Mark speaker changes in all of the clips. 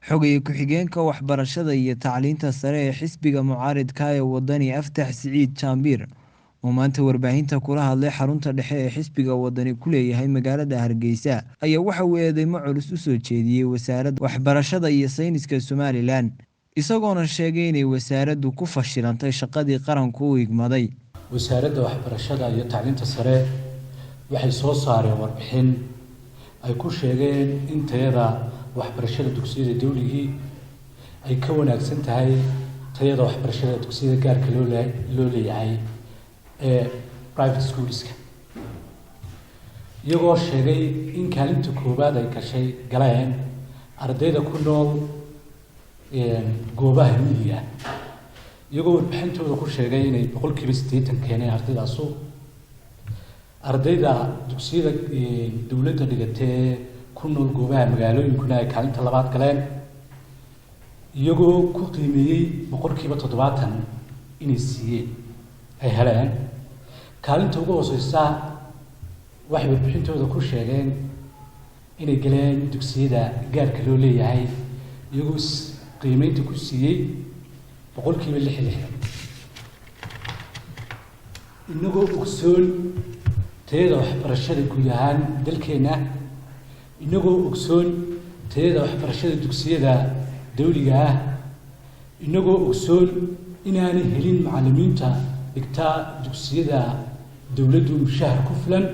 Speaker 1: Xoghaye ku-xigeenka waxbarashada iyo tacliinta sare ee xisbiga mucaaridka ee Wadani, Aftax Siciid Jaambiir, oo maanta warbaahinta kula hadlay xarunta dhexe ee xisbiga Wadani ku leeyahay magaalada Hargeysa, ayaa waxa uu eedeymo culus u soo jeediyey wasaaradda waxbarashada iyo sayniska Somalilan, isagoona sheegay inay wasaaraddu ku fashilantay shaqadii qaranku u igmaday.
Speaker 2: Wasaaradda waxbarashada iyo tacliinta sare waxay soo saareen warbixin ay ku sheegeen in tayada waxbarashada dugsiyada dawligii ay ka wanaagsan tahay tayada waxbarashada dugsiyada gaarka loo leeyahay ee private schoolska, iyagoo sheegay in kaalinta koowaad ay gashay galeen ardayda ku nool goobaha miyiga, iyagoo warbixintooda ku sheegay inay 80% keeneen ardaydaasu. Ardayda dugsiyada dowladda dhigatee ku nool goobaha magaalooyinkuna ay kaalinta labaad galeen, iyagoo ku qiimeeyey 70% inay siiyeen ay heleen. Kaalinta ugu hooseysa waxay warbixintooda ku sheegeen inay galeen dugsiyada gaarka loo leeyahay, iyagoo qiimeynta ku siiyey 66%. Inagoo ogsoon tayada waxbarashada guud ahaan dalkeenna, inagoo ogsoon tayada waxbarashada dugsiyada dawliga ah, inagoo ogsoon inaanay helin macallimiinta dhigtaa dugsiyada dowladdu mushahar ku filan,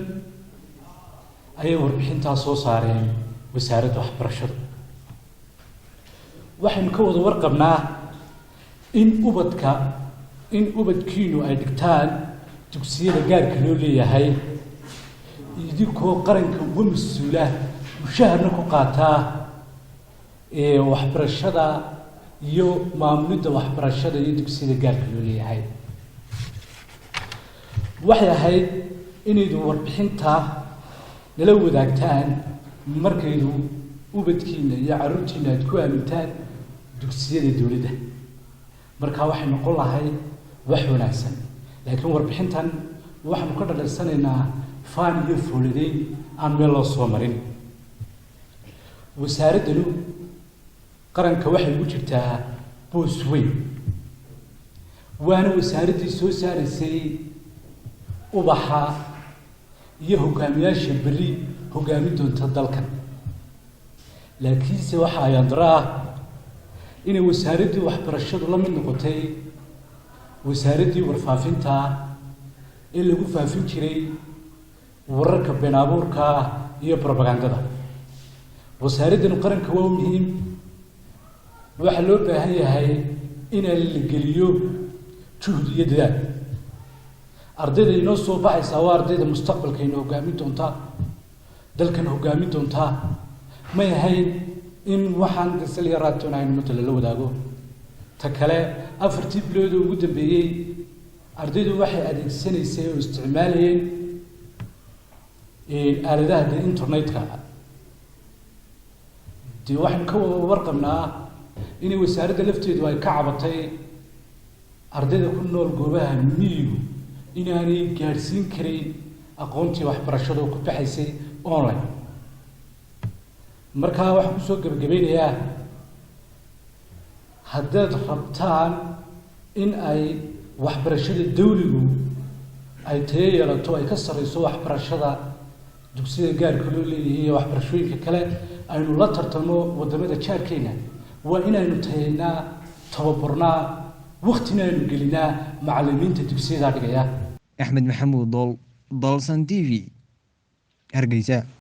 Speaker 2: ayay warbixintaas soo saareen wasaaradda waxbarashadu. Waxaynu ka wada warqabnaa in ubadka in ubadkiinu ay dhigtaan dugsiyada gaarka loo leeyahay, idinkoo qaranka uga mas-uula mushaharna ku qaataa waxbarashada iyo maamulidda waxbarashada iyo dugsiyada gaarka loo leeyahay. Waxay ahayd inaydu warbixinta nala wadaagtaan markaydu ubadkiina iyo carruurtiina aad ku aamintaan dugsiyada dowladda. Markaa waxay noqon lahayd wax wanaagsan, laakiin warbixintan waxaanu ka dhalaysanaynaa faan iyo fooladeyn aan meel loo soo marin. Wasaaraddanu qaranka waxay ugu jirtaa boos weyn, waana wasaaraddii soo saaraysay ubaxa iyo hogaamiyaasha berri hogaamin doonta dalkan. Laakiinse waxa ayaandaro ah inay wasaaraddii waxbarashadu la mid noqotay wasaaraddii warfaafinta ee lagu faafin jiray wararka been abuurka iyo brobagandada. Wasaaraddanu qaranka waa muhiim. Waxaa loo baahan yahay inaan la geliyo juhd iyo dadaal. Ardayda inoo soo baxaysaa waa ardayda mustaqbalka ina hogaamin doontaa, dalkan hogaamin doontaa. May ahayn in waxaan dasal yaraatoon aynu muddo lala wadaago. Ta kale, 4tii bilood oo ugu dambeeyey ardaydu waxay adeegsanaysay oo isticmaalayeen aaladaha dee internetka. Dee waxaynu ka warqabnaa inay wasaaradda lafteedu ay ka cabatay ardayda ku nool goobaha miyigu inaanay gaadhsiin karayn aqoontii waxbarashada oo ku baxaysay online. Markaa waxaan kusoo gebagabeynayaa, haddaad rabtaan in ay waxbarashada dawligu ay tayo yeelato, ay ka sarreyso waxbarashada dugsiyada gaarka loo leeyahay iyo waxbarashooyinka kale, aynu la tartano waddamada jaarkeena, waa inaynu tayaynaa, tababarnaa, waktina aynu gelinaa macallimiinta dugsiyada dhigaya.
Speaker 1: Axmed Maxamuud Dool, Dalsan TV, Hargeysa.